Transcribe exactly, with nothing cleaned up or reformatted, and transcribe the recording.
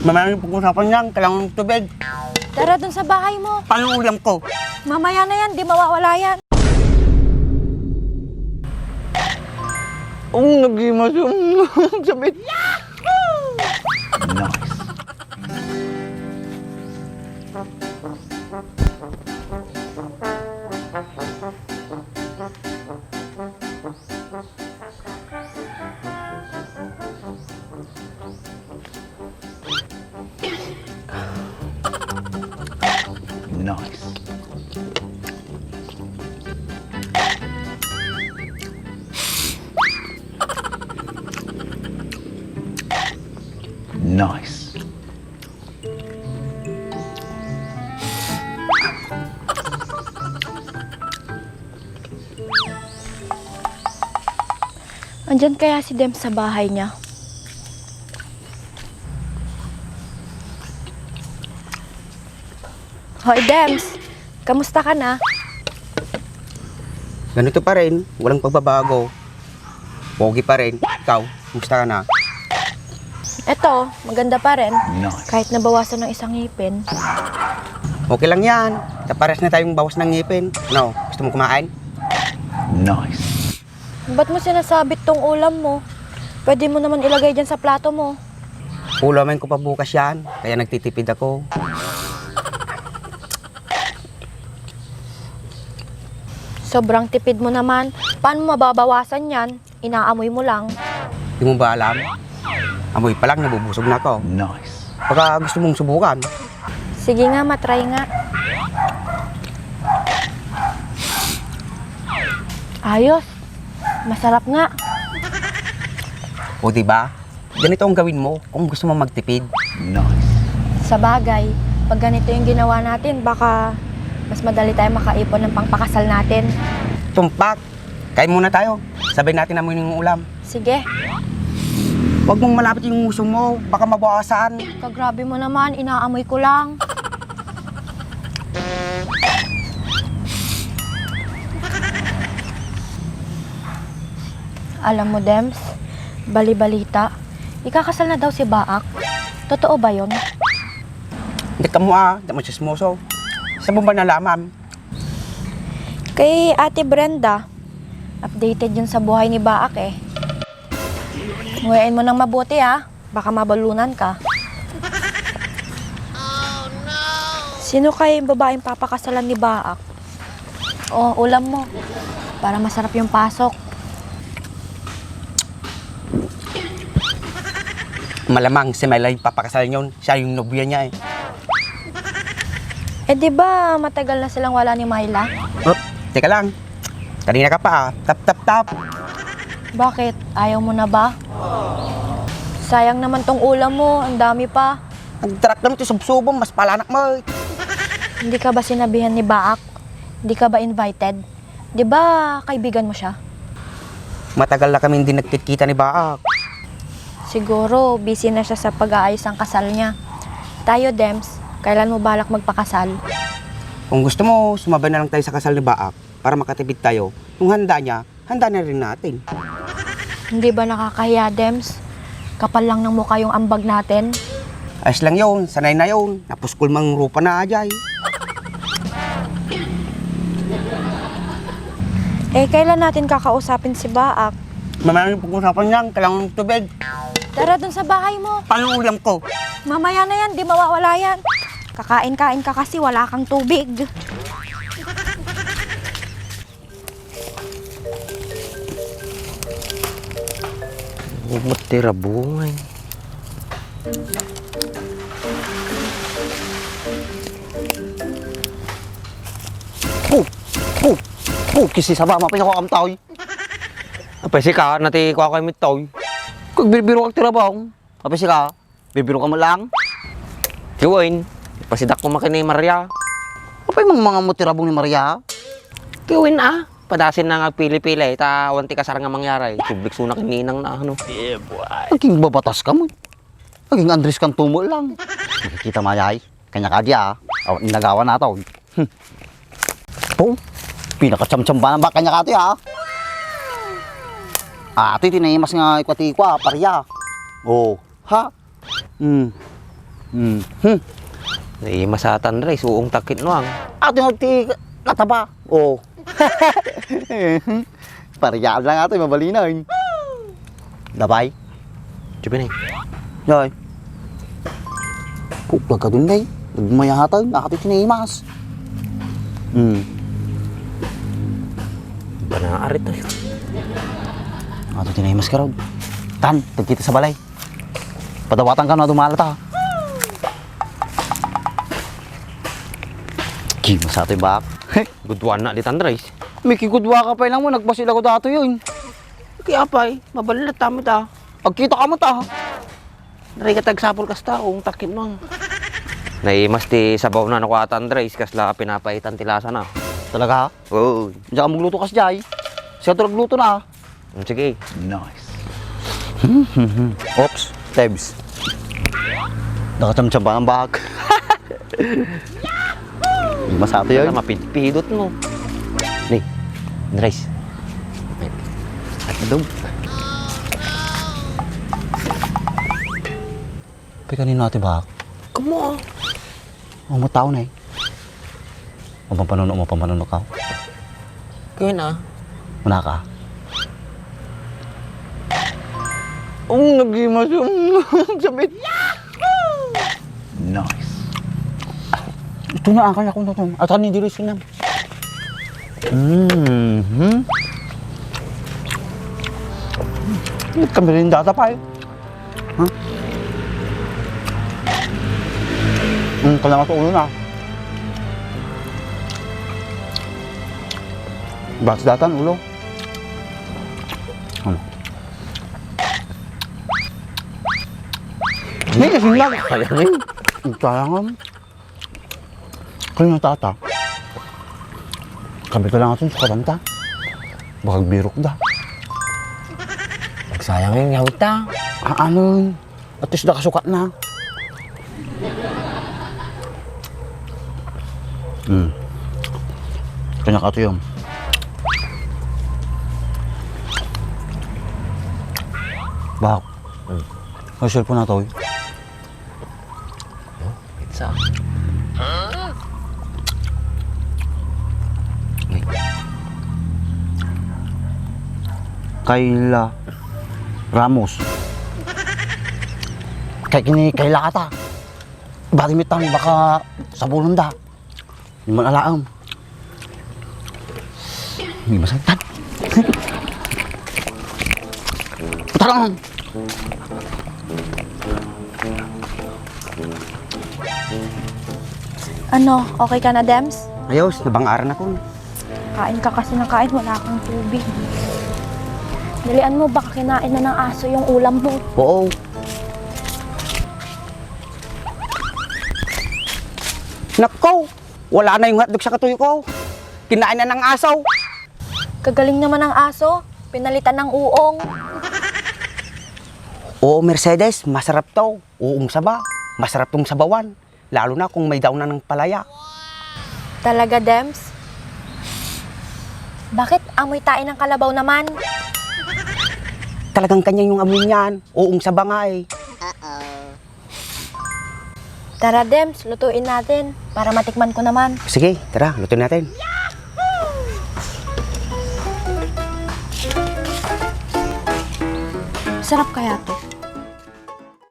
Mamaya na pag-usapan yan, kailangan ng tubig. Tara dun sa bahay mo. Paano ulam ko? Mamaya na yan, di mawawala yan. Ang naghimas yung sabit. Nice. Nice. Nice. Andyan kaya si Dem sa bahay niya? Hoy, Dems! Kamusta ka na? Ganito pa rin, walang pagbabago. Pogi pa rin. Ikaw, kumusta ka na? Eto, maganda pa rin. Nice. Kahit nabawasan ng isang ngipin. Okay lang yan. Kapares na tayong bawas ng ngipin. Ano, gusto mo kumain? Nice. Ba't mo sinasabit tong ulam mo? Pwede mo naman ilagay dyan sa plato mo. Ulamin ko pa bukas yan, kaya nagtitipid ako. Sobrang tipid mo naman. Paano mababawasan yan? Inaamoy mo lang. Di mo ba alam? Amoy pa lang, nabubusog na ako. Nice. Baka gusto mong subukan. Sige nga, matry nga. Ayos. Masarap nga. O, di ba? Ganito ang gawin mo kung gusto mo magtipid. Nice. Sa bagay, pag ganito yung ginawa natin, baka mas madali tayo makaipon ng pangpakasal natin. Tumpak! Kain muna tayo. Sabay natin amoy yung ulam. Sige. Huwag mong malapit yung uso mo. Baka mabawasan. Kagrabe mo naman, inaamoy ko lang. Alam mo, Dems, bali-balita, ikakasal na daw si Baak. Totoo ba yun? Hindi ka mo ah, hindi mo chismoso. Sa bomba na lamang. Kay Ate Brenda, updated yun sa buhay ni Baak eh. Nguyain mo nang mabuti ah, baka mabalunan ka. Sino kaya yung babaeng papakasalan ni Baak? O, ulam mo. Para masarap yung pasok. Malamang si Myla yung papakasalan yun. Siya yung nobya niya eh. Eh, di ba matagal na silang wala ni Myla? Oh, teka lang. Kanina ka pa ah. Tap, tap, tap. Bakit? Ayaw mo na ba? Sayang naman tong ulam mo. Ang dami pa. Nagdarak lang ito subsubong. Mas palanak mo eh. Hindi ka ba sinabihan ni Baak? Hindi ka ba invited? Di ba kaibigan mo siya? Matagal na kami hindi nagkitkita ni Baak. Siguro busy na siya sa pag-aayos ng kasal niya. Tayo, Dems, kailan mo balak magpakasal? Kung gusto mo, sumabay na lang tayo sa kasal ni Baak para makatipid tayo. Yung handa niya, handa na rin natin. Hindi ba nakakahiya, Dems? Kapal lang ng mukha yung ambag natin. Ayos lang yun, sanay na yun. Napuskol mang rupa na ajay. Eh, kailan natin kakausapin si Baak? Mamaya na pag-usapan yan, kailangan ng tubig. Tara dun sa bahay mo. Paano ulam ko? Mamaya na yan, di mawawala yan. Kakain-kain ka kasi wala kang tubig. Umot ti rabungay. Pu! Pu! Pu! Kisi saba, mapay ko kamtaw. Apay sika, nati ko ako mittoy. Kag birbiro kag ti rabong. Apay sika, birbiro ka mo lang. Kiwin, pasidak ko makin ni Maria. Apay mang mga mo ti rabong ni Maria? Kiwin ah, padasin na nga pili-pili, ta awan ti kasar nga mangyari. Sublik sunak ni ninang na ano. Aging babatas ka mo. Aging Andres kan tumo lang. Nakikita mayay. Kanya ka di ah. Awan inagawa na to. Hmm. Po, pinakachamchamba na ba kanya ka ti ah. Ati, tinayimas nga ikwati kwa, parya. Oh, ha? Hmm. Hmm. Hmm. Naimas ata ni Rice, uong takit nuang. Ato nga ti nataba. Oh. Pariyaan lang ato, mabalin na, eh. Labay. Sabi na, eh. Yoy. Kuklag ka dun, day. Nagmayatan, nakati tinimas. Hmm. Bana arit, eh. Ato tinimas ka ron. Tan, tagkita sa balay. Padawatan ka na dumala ta. Kima sa atoy bak. Gudwan na ditan, Rice. May kigudwa ka pa lang mo, nagbasi lago dato yun. Ki apay, mabalin na tamo ta. Agkita ka mo ta. Nari ka tagsapol kasta, ung takit mo. Naimas ti sabaw na nakuatan, Rice, kasla pinapaitan ti lasa na. Talaga? Oo. Diyan ka magluto kas jay. Siya to nagluto na. Mm, sige. Nice. Oops, Tebs. Nakatamtsamba ang bahag. Masato yun. Wala, mapidpidot mo. Ni, Andres. Adum. Pe, kanino ati bahag? Kamo, ah. Oh, matao na eh. Mapampanuno, mapampanuno ka. Kuya na. Muna ka. Ang nagimas yung sabit. Nice. Ito na ang kanya kong tatang. At ano yung diris yun? Mm-hmm. Kami rin data pa eh. Ha? Hmm, kailangan sa ulo na. Basta datan, ulo. Ano? Hindi kasi lang. Kaya nga. Kaya nga tata. Kami ka lang atin sa karanta. Baka birok da. Nagsayang yung yawit ta. Ah, ano? At least nakasukat na. Hmm. Kanya ka ito yun. Bak. Hmm. May cellphone na to, eh. Pizza. Kayla Ramos. Kay kini Kayla ata. Bati mitan baka sabulon da. Di man alaam. Hindi masaktan. Tarang! Ano, okay ka na, Dems? Ayos, nabangaran ako. Kain ka kasi ng kain, wala kang tubig. Dalian mo, baka kinain na ng aso yung ulam mo. Oo. Nako! Wala na yung hotdog sa katuyo ko. Kinain na ng aso. Kagaling naman ng aso. Pinalitan ng uong. Oo, Mercedes, masarap to. Uong saba. Masarap tong sabawan. Lalo na kung may daon na ng palaya. Talaga, Dems? Bakit amoy tae ng kalabaw naman? Talagang kanya yung amoy niyan. Uong saba nga eh. Tara, Dems, lutuin natin para matikman ko naman. Sige, tara, lutuin natin. Sarap kaya to?